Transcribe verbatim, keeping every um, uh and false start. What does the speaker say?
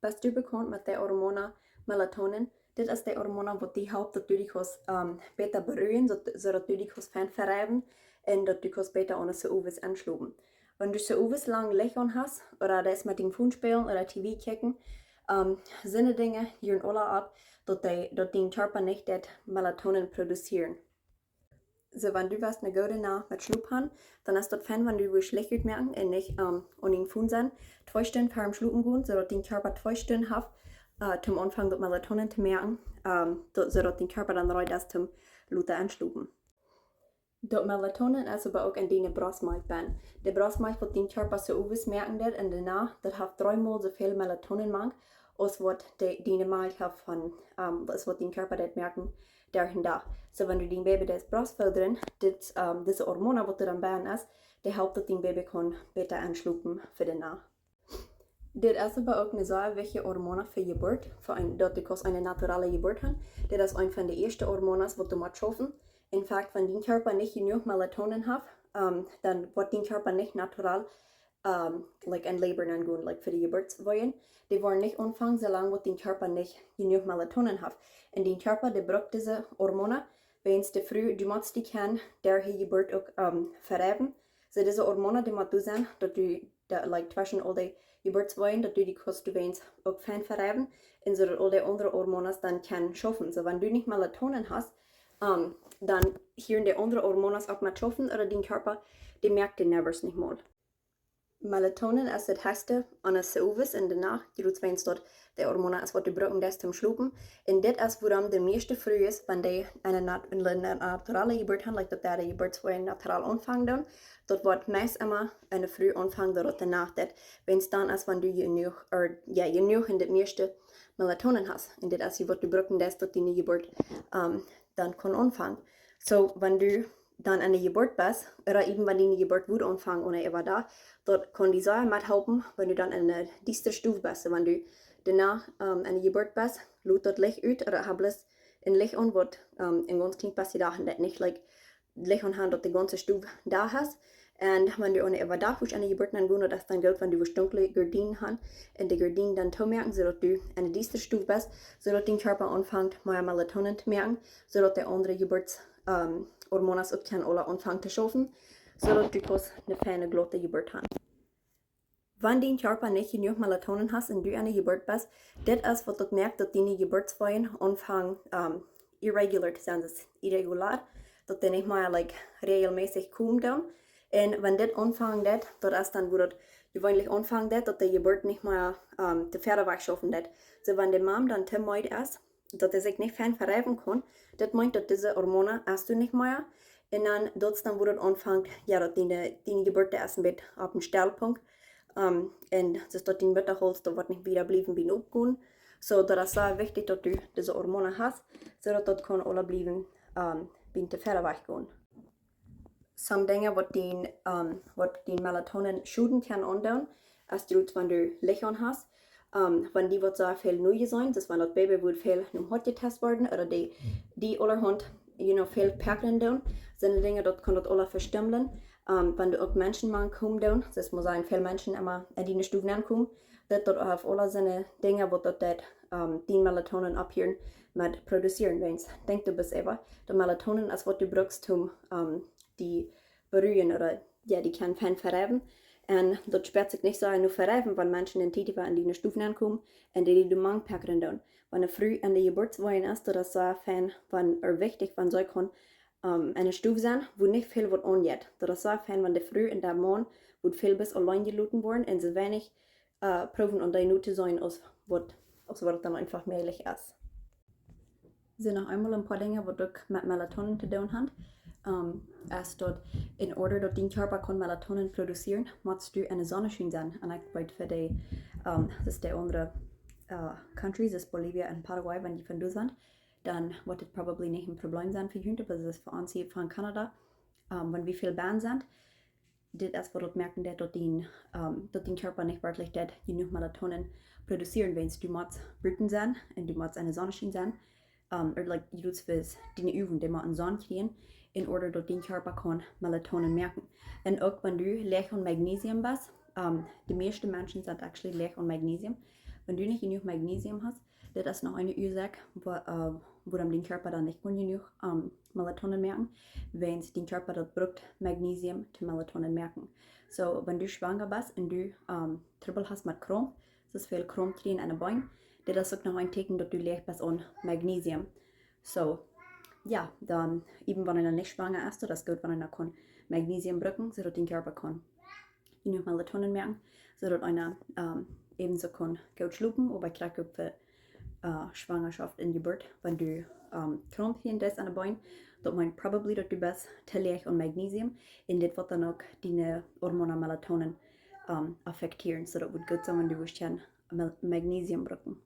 Best du bekaunt met de Hormona Melatonin? Dit es de Hormona waut die halpt daut du die kaust, ähm, bäta beruen, soo, soo daut du die kaust fein vereiwen un daut du kaust bäta aun de Owes enschlopen. Wan du de Owes lang Licht aun hast, ooda deist met dien Phone spälen ooda T V kjikjen, ähm, sent de Dinja hia aula opp, daut de, daut dien Kjarpa nich daut Melatonin produzieren. Soo, wan du west ne goode Nacht met Schlop han, dan es daut fein, wan du wurscht Licht utmoaken un nich, ähm, aun dien Phone sennen. Twee Stund ver dem Schlopen gonen, soo daut dien Kjarpa twee Stund haft, äh, toom aunfangen daut Melatonin to moaken, ähm, daut, soo daut dien Kjarpa dan reed es toom lota enschlopen. Daut Melatonin es oba uk en diene Brostmelkj benn. De Brostmelkj waut dien Kjarpa de Owes moaken deit en de Nacht, daut haft dree mol soo väl Melatonin mank aus waut de, diene Melkj haft von, ähm, aus waut dien Kjarpa deit moaken derch dän Dach. Soo, wan du dien Baby deist Brost foodren, dit, ähm, dise Hormona waut doa dan benn es, dee halpt daut dien Baby kaun bäta enschlopen fa de Nacht. Dit es oba uk ne sea wichtje Hormona fa Jeburt, fa een, daut du kaust eene naturale Jeburt han. Dit es een von de ieeschte Hormonas waut du motst schaufen. In fact, wan dien Kjarpa nich jenuach Melatonin haft, ähm, dan woat dien Kjarpa nich natural, ähm, like, en Labor nenn gonen, like, fa de Jeburtsweeen. Dee woaren nich aunfangen, soo lang waut dien Kjarpa nich jenuach Melatonin haft. Un dien Kjarpa, dee brukt dise Hormona, wiels de Fru, du motst die kjennen derch de Jeburt uk, ähm, vereiwen. Soo, dise Hormona, dee mott doa sennen, daut du, daut, like, tweschen aul de Jeburtsweeen, daut du die kaust doawäajens uk fein vereiwen, un soo daut aul de aundre Hormonas dan kjennen schaufen. Soo, wan du nich Melatonin hast, ähm, dan hieren de aundre Hormonas opp met schaufen, ooda dien Kjarpa, dee moakt dee nevers nich mol. Melatonin es daut hechste aun de Owes en de Nacht, jrods wiels daut de Hormona es waut du brucken deist toom schlopen. Un dit es wuarom de mieeschte Frues, wan dee eene nat-, eene nat-, naturale Jeburt han, like, daut dee de Jeburtsweeen natural aunfangen doonen, daut woat meist emma eene Fru aunfangen daut de Nacht deit. Wiels dan es, wan du jenuach, or, jo, jenuach en daut mieeschte Melatonin hast. Un dit es waut du brucken deist daut diene Jeburt, ähm, dan kaun aunfangen. Soo, wan du dan aun de Jeburt best, ooda even wan diene Jeburt woat aunfangen onen Äwadach, daut kaun die sea methalpen, wan du dan en eene diestre Stow best. Soo, wan du doano, ähm, aun de Jeburt best, lot daut Licht ut, ooda hab bloos een Licht aun waut, ähm, een gaunz kjlien bät dach, un daut nich, like, Licht aun han daut de gaunze Stow dach es. Un wan du onen Äwadach wurscht aun de Jeburt nenn gonen, daut es dan goot, wan du wurscht dunkle Gardienen han un de Gardienen dan toomoaken, soo daut du en eene diestre Stow best, soo daut dien Kjarpa aunfangt mea Melatonin to moaken, soo daut de aundre Jeburts-, ähm, Hormonas uk kjennen aula aunfangen to schaufen, soo daut du kaust ne feine, glaute Jeburt han. Wan dien Kjarpa nich jenuach Melatonin hast un du aun de Jeburt best, dit es waut daut moakt daut diene Jeburtsweeen aunfangen, ähm, irregular to sennen, daut es irregular, daut dee nich mea, like, regelmäßig komen doonen. Un wan dit aunfangen deit, daut es dan wua daut jeweenlich aunfangen deit, daut de Jeburt nich mea, ähm, to wieda wajch schaufen deit. Soo, wan de Mam dan too meed es, daut dee sikj nich fein vereiwen kaun, daut meent daut dise Hormona es doa nich mea. Un dan, daut es dan wua daut aunfangt, jo, daut diene, diene Jeburt es een bät opp een Stellpunkt. Ähm, un daut es daut dien Muttahauls, daut woat nich wieda bliewen bie oppgonen. Soo, daut es sea wichtich daut du dise Hormona hast, soo daut daut kaun aula bliewen, ähm, bie to wieda wajch gonen. Some Dinja waut dien, ähm, waut dien Melatonin schoden kaun aundoonen, es jrods wan du Licht aun hast. Ähm, wan die waut sea väl Noise sent, daut es wan daut Baby woat väl nom Hoat jetest woaren, ooda dee, dee aulahaunt, you know, väl pekjren doonen, sent Dinja daut kaun daut aula vestimmlen. Ähm, wan doa uk Menschen mank komen doonen, daut es, mott sennen, väl Menschen emma en diene Stow nenn komen, daut, daut haft aula senne Dinja waut daut deit, ähm, dien Melatonin opphieren met produzieren, wiels denkj doa bloos äwa, daut Melatonin es waut du brukst om, ähm, die beruen ooda, jo, die kjennen fein vereiwen. Un daut spieet sikj nich soo no vereiwen, wan Menschen en Tiet äwa en diene Stow nenn komen un dee, dee doa mank pekjren doonen. Wan ne Fru en de Jeburtsweeen es, daut es sea fein, wan, ooda wichtich, wan see kaun, ähm, en ne Stow sennen, wua nich väl woat aunjeit. Daut es sea fein, wan de Fru un de Maun woat väl bloos auleen jeloten woaren un see weinich, äh, proowen aun dee no to sennen aus waut, aus waut daut dan eefach mäajlich es. Sent noch eemol een poa Dinja waut uk met Melatonin to doonen han. Ähm, es daut in order daut dien Kjarpa kaun Melatonin produzieren, motst du en de Sonneschien sennen. Un ekj weet fa de, ähm, daut es de aundre, äh, countries, daut es Bolivia un Paraguay, wan jie von doa sent, dan woat et probably nich een Problem sennen fa junt, oba daut es fa ons hia von Kanada, ähm, wan wie väl benn sent, dit es waut daut moaken deit daut dien, ähm, daut dien Kjarpa nich werkjlich deit jenuach Melatonin produzieren, wiels du motst buten sennen un du motst en de Sonneschien sennen, ähm, ooda, like, du motst fa diene Uagen, dee motten Sonn kjrieen, in order daut dien Kjarpa kaun Melatonin moaken. Un uk wan du läach aun Magnesium best, ähm, de mieeschte Menschen sent actually läach aun Magnesium, Wan du nich jenuach Magnesium hast, dit es noch eene Uasoak, wua-, äh, wuarom dien Kjarpa dan nich kaun jenuach, ähm, Melatonin moaken, wiels dien Kjarpa daut brukt Magnesium to Melatonin moaken. So, wan du schwanga best un du, ähm, Trubbel hast met Kramp, soo väl Kramp kjrieen aun de Been, dit es uk noch een Tieekjen daut du läach best aun Magnesium. So, jo, dan, even wan eena nich schwanga es, daut es goot, wan eena kaun Magnesium brucken, soo daut dien Kjarpa kaun jenuach Melatonin moaken, soo daut eena, ähm, ebenso kaun goot schlopen, oba krakjt uk fa, äh, Schwangaschoft un Jeburt, wan du, ähm, Kramp kjrieen deist aun de Been, daut meent probably daut du best too läach aun Magnesium, un dit woat dan uk diene Hormon Melatonin, ähm, affektieren, so daut woat goot sennen, wan du woascht kjeen Mel-, Magnesium brucken.